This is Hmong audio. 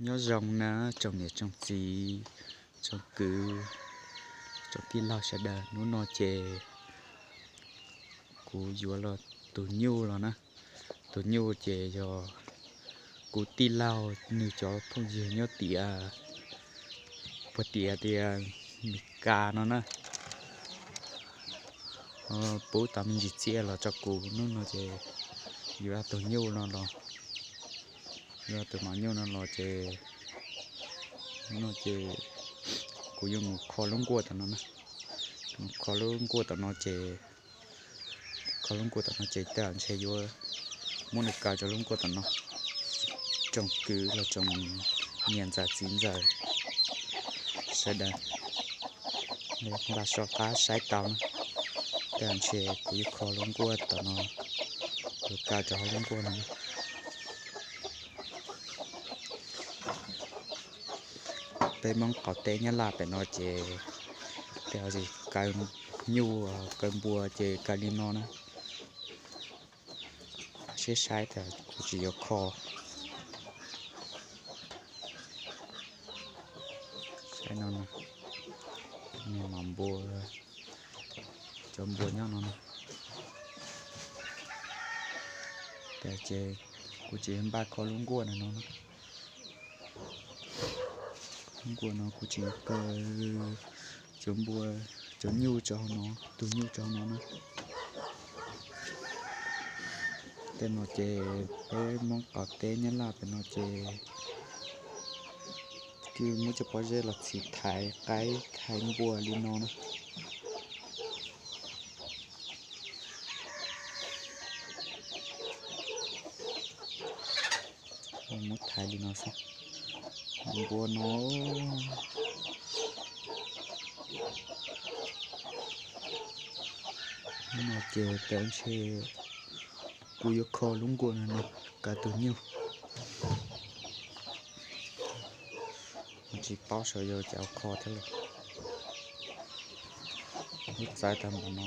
Nyob zoo na tsoom niam tsoom txiv, tsoom kwv, tsoom tij laug sawv daws, hnub no ces kuv yuav los tus nyuj los na. Tus nyuj ces yog kuv tij laug nws cov phooj ywg nyob tiam, puag tiam tias Meskas no na, pub tau me ntsis txiaj los rau kuv. Hnub no ces yuav tus nyuj no los, yuav tus maum nyuj no los ces, hnub no ces kuv yuav mus kho lub nkuaj tom no na. Mus kho lub nkuaj tom no ces, kho lub nkuaj tom no ces tej zaum ntshe yuav muab nws kaw rau lub nkuaj tom no. Tsoom kwv los tsoom niam ntxawm txiv ntxawm sawv daws npaj soj qab saib tau na. Tej zaum ntshe kuv yuav kho lub nkuaj tom no, yuav kaw rau hauv lub nkuaj no na. Peb Hmoob qaum teb Nyab Laj pem no ces tej zaum kaw nyuj, kaw npua ces kaw li no na. Seb saib tas kuv tsis yuav kho. Saib no, niag maum npua, cov npua nyob no na. Ces kuv tsis npaj kho lub nkuaj no no. Lub nkuaj no kuv tsis kaw cov npua, cov nyuj rau hauv no, tus nyuj rau hauv no na. Tej no ces peb Hmoob qaum teb Nyab Laj pem no ces twb muab cov pob zeb los txhiv thaiv qaib thaiv npua li no na. Muab thaiv li no xwb. Npua no, no ces tej ntshe kuv yuav kho lub nkuaj no no, kaw tus nyuj. Tsis paub saib yuav cas kho thiab los. Lub txawv tag npaum no.